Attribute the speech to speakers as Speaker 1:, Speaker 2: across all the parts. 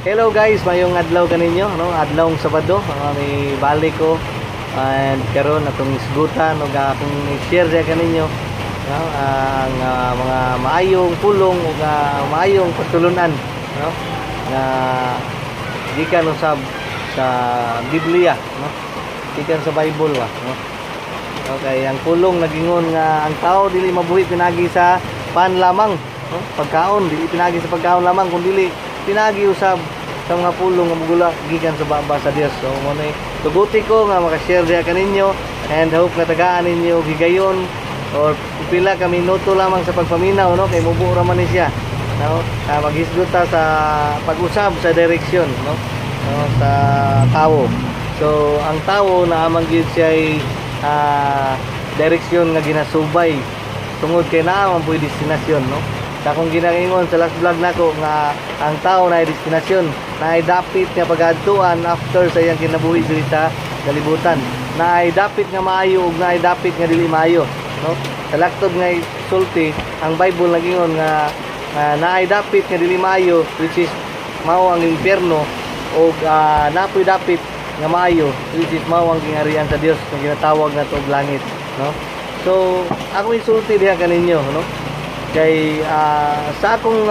Speaker 1: Hello guys, mayong adlaw kaninyo, no? Adlawng Sabado, may balik ko and karon atong isgutan ug akong i-share diha kaninyo, no? Ang mga maayong pulong ug maayong pagtulunan, no? Nga gikan usab sa Biblia, no? Gikan sa Bible ba, no? Okay, ang pulong nagingon nga ang tao dili mabuhi pinagi sa pan lamang, no? Pagkaon, dili pinagi sa pagkaon lamang kun dili pinagi usab sa mga pulong nga mugula gikan sa baba sa Dios. So mo ni tuguti ko nga maka-share diha kaninyo and hope nga tagaan ninyo higayon or pila ka minuto lamang sa pagpaminaw, no, kay mubuo ra man ni siya, no? Maghisgot ta sa pag-usab sa direksyon, no, sa tao. So ang tao naa man gyud siya direksyon nga ginasubay tungod kay naa man po'y destinasyon, no? Sa akong ginaingon sa last vlog nako nga ang tao na destinasyon na ay dapit nga pagadtuan after sa iyang kinabuhi diri sa kalibutan, na ay dapit nga maayo ug na ay dapit nga dili maayo, no? Sa laktod nga sulti, ang Bible nagingon nga naay dapit nga dili maayo, which is mao ang impyerno, ug napoy dapit nga maayo, which is mao ang gingharian sa Dios nga ginatawag nato og langit, no? So ako isulti diha kaninyo, no, kay sa akong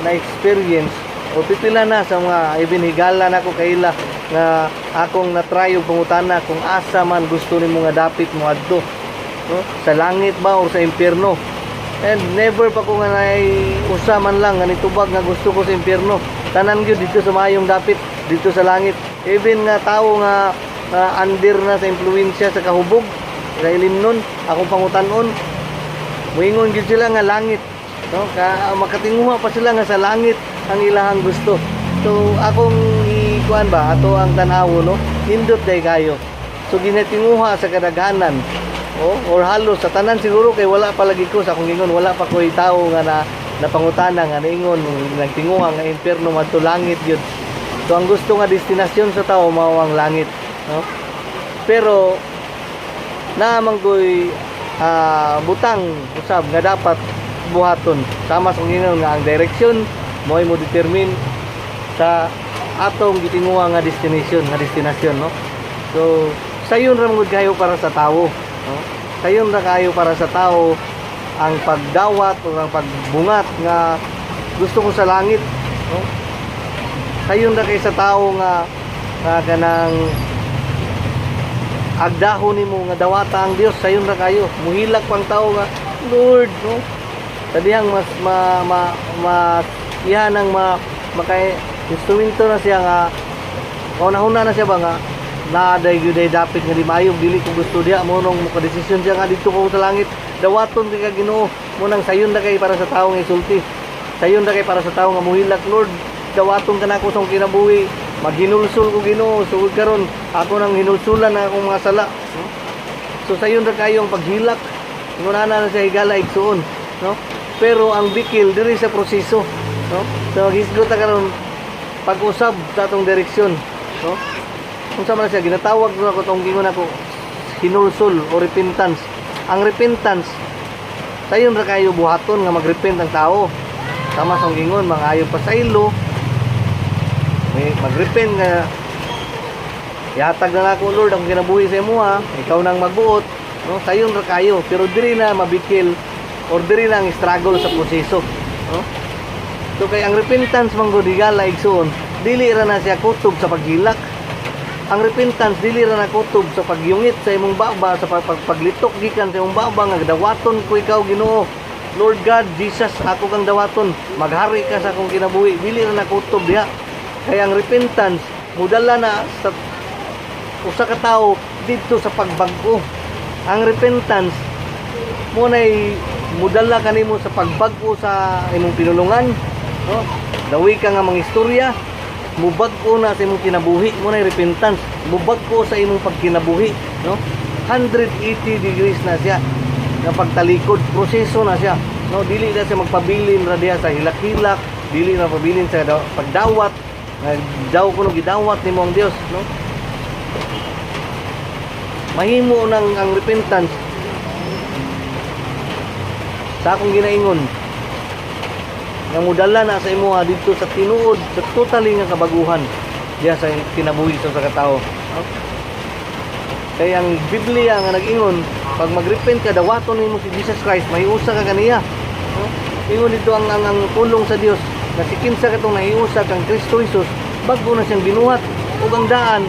Speaker 1: na-experience o pipila na sa mga even higala nako kaila nga akong na-try og pangutana kung asa man gusto nimo nga dapit mo adto, no, sa langit ba or sa impyerno, and never pa ko nga naay usa man lang nga nitubag nga gusto ko sa impyerno. Tanan gyud dito sa maayong dapit, dito sa langit. Even nga tawo nga under na sa impluwensya sa kahubog, sa ilimnon, akong pangutanon, muingon gyud sila nga langit, no? Ka makatinguha pa sila nga sa langit ang ilahang gusto. So akong ikuan ba ato ang tan-awo, no, nindot day kayo. So ginatinguha sa kadaghanan, oh, or halos sa tanan siguro, kay wala pa lagi ko, sa akong ingon, wala pa ko'y tawo nga na napangutana nga niingon nagtinguha nga impyerno madto, langit gyud. So ang gusto nga destinasyon sa tao mao ang langit, no? Pero naa man ko'y butang usab nga dapat buhaton, sama sa ingon nga ang direksyon mo mo determine sa atong gitinguha nga destinasyon, no? So sayon ra man gud kayo para sa tawo, no? Sayon ra kayo para sa tao ang pagdawat o ang pagbungat nga gusto ko sa langit, no? Sayon ra kay sa tao nga kanang agdahon nimo nga dawata ang Dios, sayon ra kayo muhilak pang tao nga Lord, no? Sa dihang mas ma, ma, mas iha nang ma maka instrumento na siya nga kaunahuna na siya ba nga naaday gyud ay dapit nga di maayo, dili ko gusto diha mo nung desisyon siya nga dito ko sa langit, dawaton kay ka Ginoo. Mo nang sayon na kay para sa tawo nga isulti, sayon na kay para sa tawo nga muhilak, "Lord, dawaton ka nako sa akong kinabuhi, maghinulsol ko Ginoo, sugod karon ako nang hinulsulan ang akong mga sala," no? So sayon ra kayo ang paghilak, ngunana na siya higala igsuon, no? Pero ang bikil diri sa proseso, no? So maghisgot ta karon pag-usab sa atong direksyon, no? Unsa man na siya ginatawag na ko tong gingon ako hinulsol o repentance. Ang repentance, sayon ra kayo buhaton nga magrepent ang tao. Sama sa gingon mga ayo pasaylo, may magrepent nga ihatag na nako, Lord, ang kinabuhi sa imo ha, ikaw nang magbuot, no? Sayon ra kayo, pero diri na mabikil or diri na ang struggle sa proseso, no? So kay ang repentance man gud, higala igsuon, dili ra na siya kutob sa paghilak. Ang repentance dili ra na kutob sa pagyungit sa imong baba, sa paglitok gikan sa imong baba nga dawaton ko ikaw Ginoo, Lord God Jesus, ako kang dawaton, maghari ka sa akong kinabuhi. Dili ra na kutob diha. Kaya ang repentance mudala na sa usa ka tawo didto sa pagbag-o. Ang repentance mo nay mudala kanimo sa pagbag-o sa imong pinulungan, no? Dawi ka nga mga istorya, mubag-o na sa imong kinabuhi. Mo nay repentance, mubag-o sa imong pagkinabuhi, no? 180 degrees na siya nga pagtalikod, proseso na siya, no? Dili na siya magpabilin ra diha sa hilak-hilak, dili na pabilin sa pagdawat nga daw kuno gidawat nimo ang Dios, no? Mahimo nang ang repentance sa akong ginaingon. Nga modala na sa imuha didto sa tinuod, sa totally nga kabaguhan diha sa kinabuhi sa usa ka tawo, no? Kay ang Biblia nga nag-ingon, pag magrepent ka, dawaton nimo si Jesus Christ, mahiusa ka kaniya, no? Ingon dito ang pulong sa Dios na si kinsa katong nahiusa kang Kristo Jesus, bag-o na siyang binuhat ug ang daan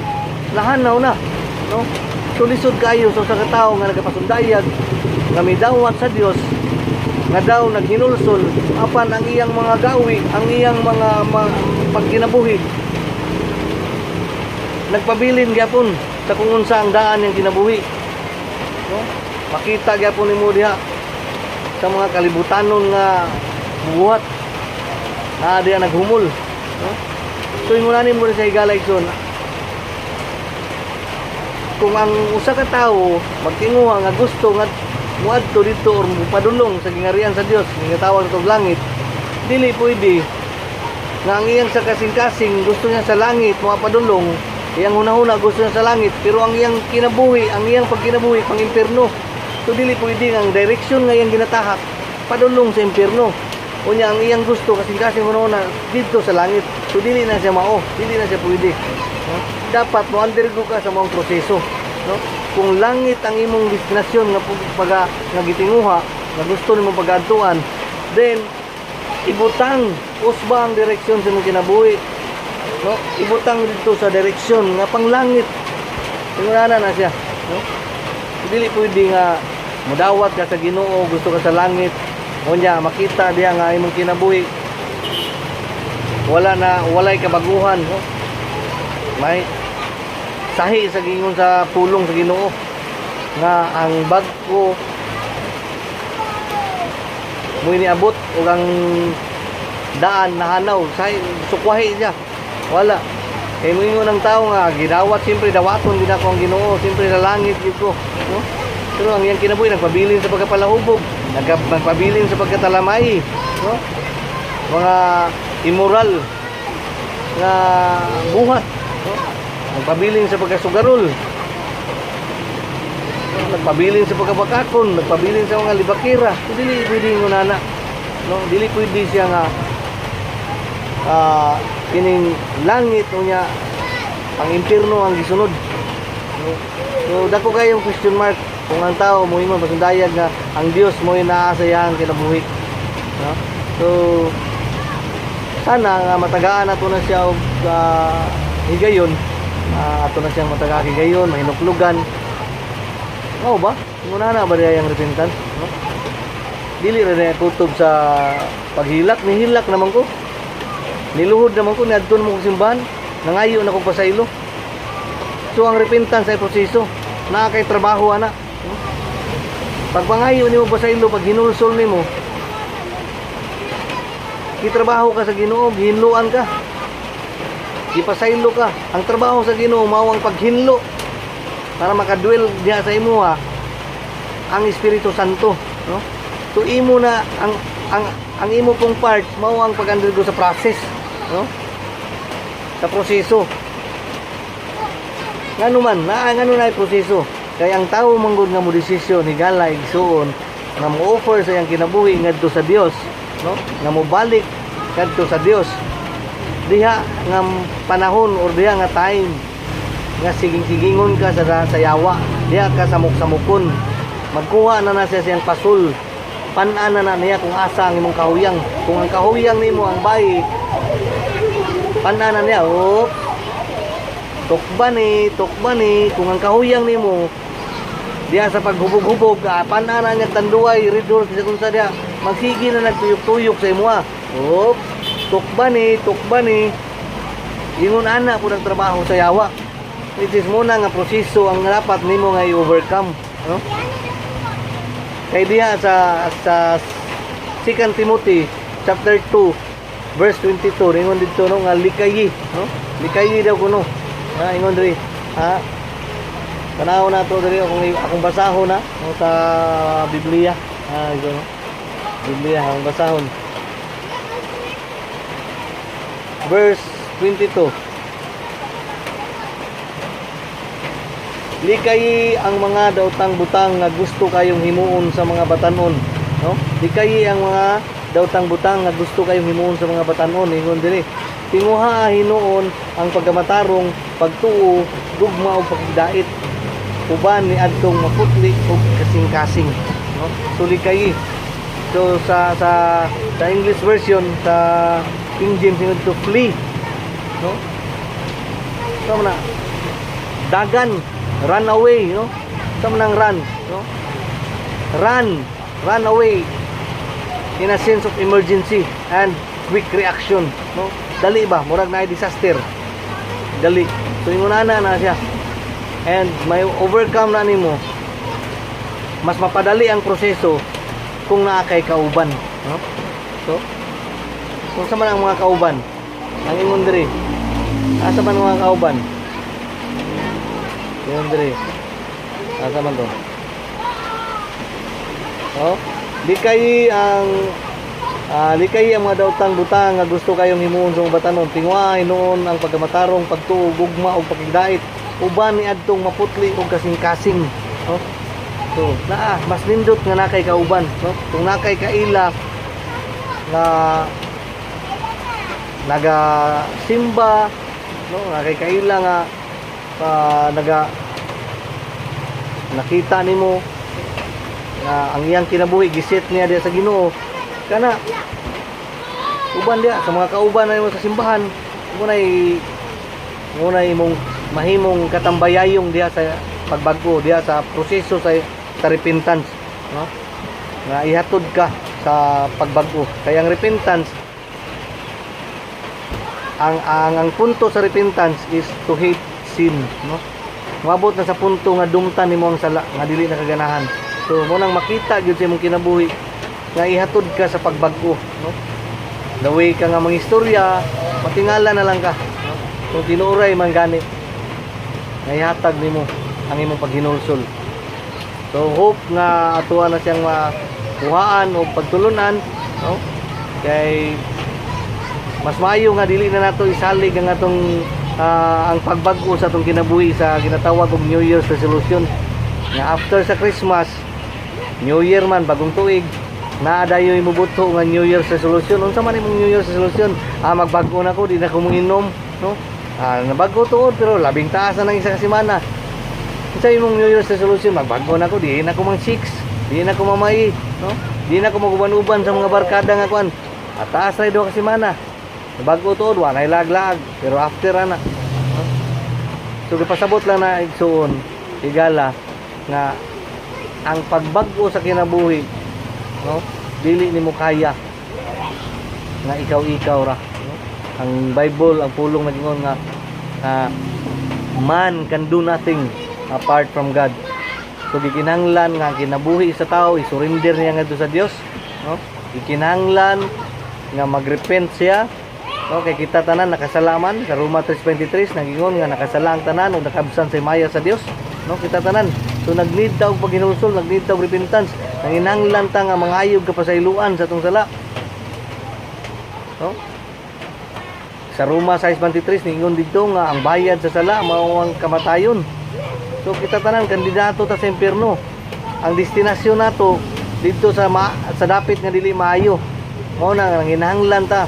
Speaker 1: nahanaw na, no? So lisod kaayo sa usa ka tawo nga nagapasundayag nga midawat sa Dios, nga daw naghinulsol, apan ang iyang mga gawi, ang iyang mga pagkinabuhi nagpabilin gyapon sa kung unsa ang daan niyang kinabuhi, no? Makita gyapon nimo diha sa mga kalibutanon nga buhat na diha naghumol, no? So ingon mo rin sa higala, igsoon, kung ang usa ka tawo magtinguha nga gusto nga muadto didto or mupadulong sa gingarian sa Dios nga tawag og langit, dili pwede nga ang iyang sa kasing-kasing gusto niya sa langit mupadulong, iyang hunahuna gusto niya sa langit, pero ang iyang kinabuhi, ang iyang pagkinabuhi pang impierno. So dili pwede nga ang direction nga iyang ginatahak padulong sa impierno, unya ang iyang gusto, kasing-kasing hunahuna didto sa langit. So dili na siya mao, dili na siya pwede, no? Dapat mo undergo ka sa maong proseso, no? Kung langit ang imong destinasyon nga pag nga gitinguha nga gusto nimo pag-adtuan, then ibutang usba ang direksyon sa imong kinabuhi, no? Ibutang dito sa direksyon nga panglangit. Ingana na siya, no? Dili pwede nga mudawat ka sa Ginoo, gusto ka sa langit, unya makita diha nga imong kinabuhi wala na, walay kabaguhan, no? May sahi sa gingon sa pulong sa Ginoo nga ang bag-o mo niabot ug ang daan nahanaw, sahi, sukwahi siya. Wala kay moingon ang tao nga gidawat, siyempre dawaton gid ako ang Ginoo, siyempre sa langit gid ko, no? Pero ang iyang kinabuhi nagpabilin sa pagkapalahubog, nagpabilin sa pagkatalamay, no? Mga immoral nga buhat, no? Nagpabilin sa pagkasugarol, no? Nagpabilin sa pagkabakakon, nagpabilin sa mga libakira. So, dili pwede ngunana, no? Dili pwede siya nga kining langit unya ang impierno ang gisunod, no? So dako kayong question mark kung ang tao moingon pasundayag nga ang Dios mo naa sa iyang kinabuhi, no? So sana nga matagaan nato na siya og higayon, ato na siyang matagaan higayon, mahinuklugan. Mao ba nguna na ba diay ang repentance, no? Dili ra na kutob sa paghilak. Nihilak naman ko, niluhod naman ko, niadto naman ko simbahan, nangayo na kong pasaylo. So ang repentance ay proseso, naa kay trabaho ana, no? Pag pangayo nimo pasaylo, pag hinulsol nimo, gitrabaho ka sa Ginoo, gihinloan ka, gipasaylo ka. Ang trabaho sa Ginoo mao ang paghinlo para makadwell diha sa imuha ang Espiritu Santo, no? So imo na ang imo pong part mao ang pag-undergo sa process, no? Sa proseso. Ngano man naa, ngano na proseso? Kay ang tao manggod nga mo desisyon, higala, igsuon, nga mo offer sa iyang kinabuhi ngadto sa Dios, no? Nga mo balik ngadto sa Dios, diha nga panahon or diha nga time nga siging-sigingon ka sa yawa, diha ka samok-samokon, magkuha na na siya siyang pasul, pan-an na na niya kung asa ang imong kahuyang. Kung ang kahuyang nimo ang bayi, pan-an na niya, oh, tukba ni, tukba ni. Kung ang kahuyang nimo diha sa paghubog-hubog, pan-an na niya Tanduay, Red Horse, bisa kung sa diha, magsige na nagtuyok-tuyok sa imuha, oh, tukba ni, tukba ni. Ingon ana po ng trabaho sa yawa, which is muna nga proseso ang dapat nimo nga i-overcome, no? Kay diha sa 2 Timothy chapter 2 verse 22, ingon didto, no, nga likayi, no? Likayi daw kuno. Ha, ingon diri, ha? Tanaw na to diri akong akong basahon na, no, sa Biblia. Ha, ito, no? Biblia akong basahon. Verse 22. Likayi ang mga daotang butang nga gusto kayong himuon sa mga batanon, no? Likayi ang mga Daotang butang nga gusto kayong himuon sa mga batanon. Ingon diri, tinguha hinuon ang pagkamatarong, pagtuo, gugma ug pagdait uban ni adtong maputli ug kasing-kasing, no? So likayi. So sa English version, sa King James, ingon to flee, no? So na dagan, run away, no? Sa man ang run, no? Run, run away in a sense of emergency and quick reaction, no? Dali ba, murag na disaster, dali. So ingon ana na siya and may overcome na nimo, mas mapadali ang proseso kung naa kay kauban, no? So kung sa man ang mga kauban, ang ingon diri, asa man ang mga kauban? Ingon diri, asa man to? Oh, likay ang mga daotang butang nga gusto kayong himuon sa mga batanon. Tinguha hinuon ang pagkamatarong, pagtuo, gugma ug pakigdait uban ni adtong maputli ug kasing-kasing, no? So, naa mas nindot nga nakay kauban, no? Kung nakay kaila nga naga simba, no, nakay kaila nga naga nakita nimo nga ang iyang kinabuhi giset niya diya sa Ginoo, kana uban diya sa mga kauban na nimo sa simbahan, mo na imong mahimong katambayayong diha sa pagbag-o, diha sa proseso sa repentance, no, nga ihatod ka sa pagbag-o. Kaya ang repentance, ang punto sa repentance is to hate sin, no? Moabot na sa punto nga dumtan nimo ang sala nga dili na kaganahan. So mo nang makita gyud sa imong kinabuhi nga ihatod ka sa pagbag-o, no? The way ka nga mangistorya, matingala na lang ka, no? Kung tinuoray man gani nga ihatag nimo ang imong paghinulsol. So hope nga atuwa na siyang makuhaan o pagtulunan, no? Kay mas maayo nga dili na nato isalig ang atong ang pagbag-o sa atong kinabuhi sa ginatawag og New Year's resolution, nga after sa Christmas, New Year man, bagong tuig, naa dayoy mubuto nga New Year's resolution. Unsa man imong New Year's resolution? Magbag-o na ko, di na ko manginom, no? Nabago tuod, pero labing taas na ng isa ka semana. Unsa imong New Year's resolution? Magbag-o na ko, di na ko mang chicks, di na ko mamay, no? Di na ko maguban-uban sa mga barkada nga kuan. At taas na 2 ka semana. Nabago tuod, wa nay lag-lag, pero after ana, no? So gipasabot lang na, igsuon, higala, nga ang pagbag-o sa kinabuhi, no, dili nimo kaya nga ikaw-ikaw ra, no? Ang Bible, ang pulong nagingon nga man can do nothing apart from God. So gikinahanglan nga ang kinabuhi sa tao i-surrender niya ngadto sa Dios, no? Gikinahanglan nga magrepent siya, no? Kay kita tanan nakasalaman. Sa Roma 3:23 nagingon nga nakasala ang tanan ug nakabsan sa himaya sa Dios, no? Kita tanan. So nag-need ta og paghinulsol, nag-need ta og repentance. Nanginahanglan ta nga mangayog ka pasayloan sa atong sala, no? Sa Roma 6:23 niingon didto nga ang bayad sa sala mao ang kamatayon. So kita tanan kandidato ta sa impyerno. Ang destinasyon nato didto sa dapit nga dili maayo. Mao na nga nanginahanglan ta.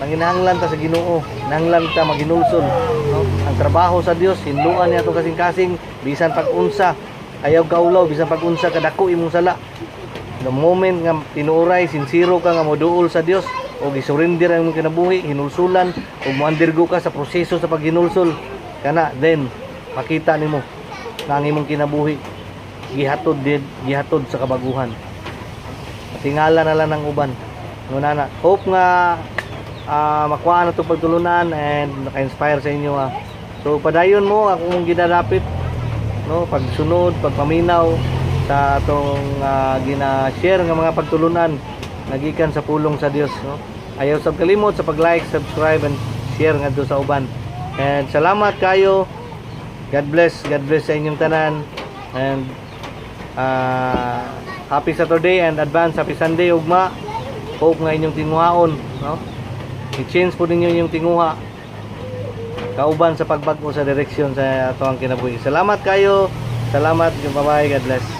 Speaker 1: Nanginahanglan ta sa Ginoo, nanglan ta maghinulsol, no? Ang trabaho sa Dios hinluan niya atong kasing-kasing bisan pag-unsa. Ayaw kaulaw bisan pag-unsa kadako imong sala. The moment nga tinuoray, sinsero ka nga moduol sa Dios o gisurrender ang imong kinabuhi, hinulsulan o mo-undergo ka sa proseso sa paghinulsol kana, then makita nimo na ang imong kinabuhi gihatod din, gihatod sa kabaguhan. Tingala na lang ng uban, no? Nana hope nga makuha na itong pagtulunan and naka-inspire sa inyo. So padayon mo akong ginalapit, no, pagsunod, pagpaminaw sa atong gina-share nga mga pagtulunan nagikan sa pulong sa Dios, no? Ayaw sab kalimot sa pag-like, subscribe and share ngadto sa uban. And salamat kayo. God bless, God bless sa inyong tanan and happy Saturday and advance happy Sunday ugma. Hope nga inyong tinguhaon, no, i-change po ninyo yung tinguha kauban sa pagbag-o sa direksyon sa ato ang kinabuhi. Salamat kayo. Salamat. Bye bye. God bless.